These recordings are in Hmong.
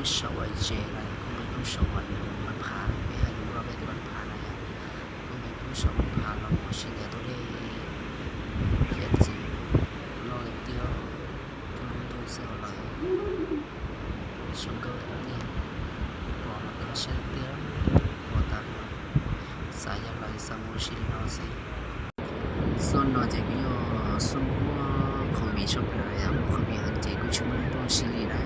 Saum ua tsev lawm, kuj nqis pub saum Npab Phav, peb hais lus Nplog peb tias Npab Phav na yom. Kuj nqis pub saum Npab Phav los mus ua si ntiav tus dej hiav txwv loj tiag tiag, cuag lub ntuj xwb os lawm. Zoo nkauj tiag tiag, pom mas kho siab tiag, pom tas li no xav yog lawv xav mus ua si li no xwb. Xuaj no ces kuj yog xuaj muaj COVID tshaj plaws, yog muaj COVID heev ces kuj tsis muaj neeg tuaj ua si li na.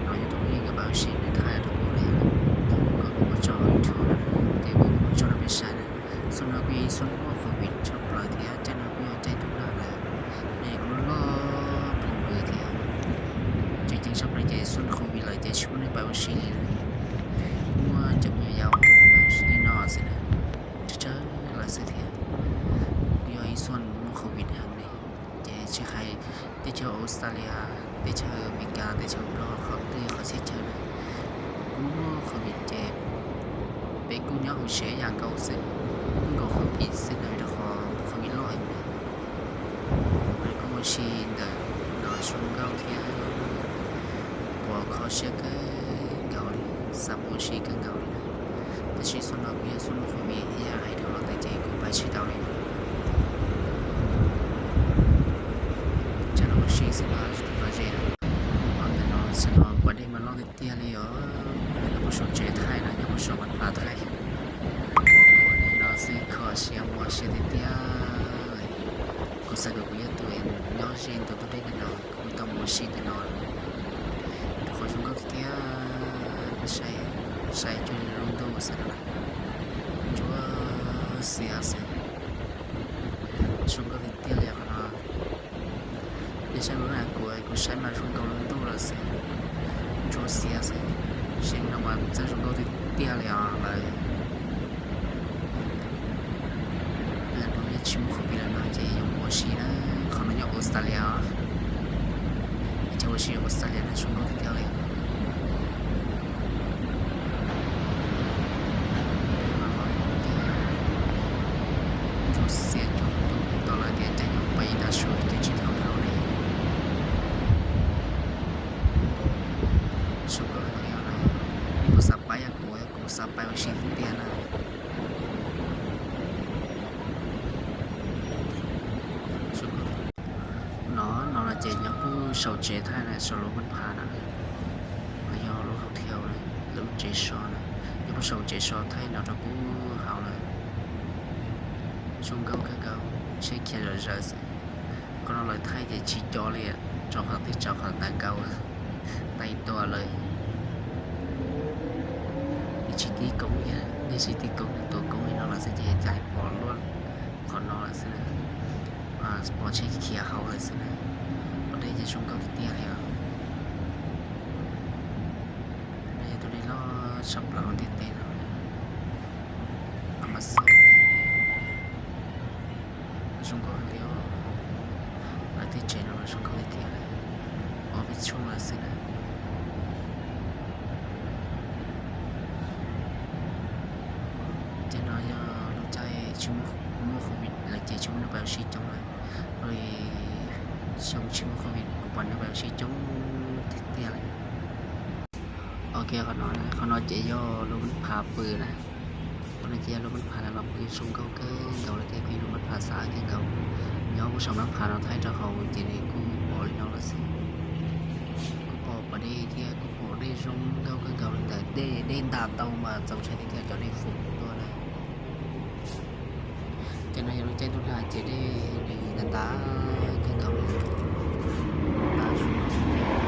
No yog tus phooj ywg nkawd pab ua si nws thaij rau kuv na, kom kuv muab tso YouTube na, ces kuv muab tso rau peb saib na. Xuaj no kuj yog ib xuaj muaj COVID tshaj plaws thiab, caij no kuj yog caij ntuj nag lawm, nws kuj loj loj phoom pw thiab. Tseem ceeb tshaj plaws ces xuaj COVID lawm ces tsis muaj neeg pab ua si li lawm. Muaj cov me nyuam yaus pab ua si li no xwb na, tsawg tsawg lawm xwb thiab. Kuj yog ib xuaj muaj COVID heev li, ces tsis hais teb chaws Australia, teb chaws Amelikas, teb chaws Nplog, qhov twg qhov txhia chaw na, kuj muaj COVID ces peb kuj nyob hauv tsev ib yam nkaus xwb, kuj nkaus COVID xwb na, vim rau qhov COVID loj heev na. Lawv kuj ua si ntawm no zoo nkauj thiab, pom kho siab kawg nkaus li, xav mus ua si kawg nkaus li na. Tab sis xuaj no kuj yog xuaj muaj COVID thiab, hais dhau los ntawd ces kuj pab tsis tau li. Tsam no ua si xwb los ze, ntawm no tam no pas dej mas loj tiag tiag li os. Nyob puag saum tsev thaij no, nyob puag saum Npab Phav thaij. Ua li no xwb kho siab muaj siab tiag tiag li. Kuv xav kom kuv yog tus nyob ze ntug ntug dej ntawm no, kuv tau mus ua si ntawm no, rau qhov zoo nkauj tiag tiag. Saib, saib cuag li lub ntuj xwb na, ntsuab xiab xwb. Zoo nkauj tiag tiag li qhov no. Nej saib kuv, kuv saib mas zoo nkaus lub ntuj lawm xwb, ntsuab xiab xwb. Xyoo no mas txawj zoo nkauj tiag tiag li os lawv. Lawv no yog tsis muaj COVID lawm no ces yuav mus ua si na. Qhov no nyob Australia os, ib co ua si Australia na, zoo nkauj tiag tiag li. Ntsuab xiab cuag ntuj, tos lawv tias caij nyob pais ib tag su twb tsis tau dhau li. Zoo nkauj heev li os lawm. Nej puas xav pab yam kuv, kuv xav pab ua si tiag na. No, no no ces nyob puag saum tsev thaij na, saum lub Npab Phav na, los yog lub hotel na, lub tsev so na, nyob puag saum tsev so thaij no rau kuv haus lawm. Zoo nkauj kawg nkaus, tsheb khiav zom zaws xwb. Qhov no lawv thaij ces tsis co li, tso qhov twg tso qhov ntawd nkaus, tais tua lawm. Nws tsis tib koob thiab, nws tsis tib koob, nws tua koob li no lawm xwb ces cas li pom luaj qhov no lawm xwb na. Pom tsheb khiav hauv lawm xwb na. Pom dej ces zoo nkauj tiag tiag li os. No yog tus dej loj tshaj plaws hauv ntiaj teb no, Amazon. Zoo nkauj heev li os. Lawv tej tsev no zoo nkauj tiag tiag li. Ob peb tshooj lawm xwb na. Ces no yog lub caij tsis muaj COVID lawm ces tsis muaj neeg pab ua si coob lawm. Ua li xyoo tsis muaj COVID kuv pom neeg pab ua si coob tiag tiag li. Ok, qhov no, qhov no ces yog lub Npab Phav pw na. Qhov no ces yog lub Npab Phav na, los pw zoo nkauj kawg nkaus li thiab, pw lub Npab Phav xav kawg nkaus. Nyob puag saum Npab Phav no thaij rau hauv ces nws kuj pom li no lawm xwb. Kuj pom pas dej thiab kuj pom dej zoo nkauj kawg nkaus li ntawd. Dej, dej ntas tau mas txaus ntshai tiag tiag, cov dej foom tuaj na. Ces no yog lub caij ntuj nag ces dej nws ntas ntas kawg nkaus li. Ntas zoo nkauj tiag tiag li.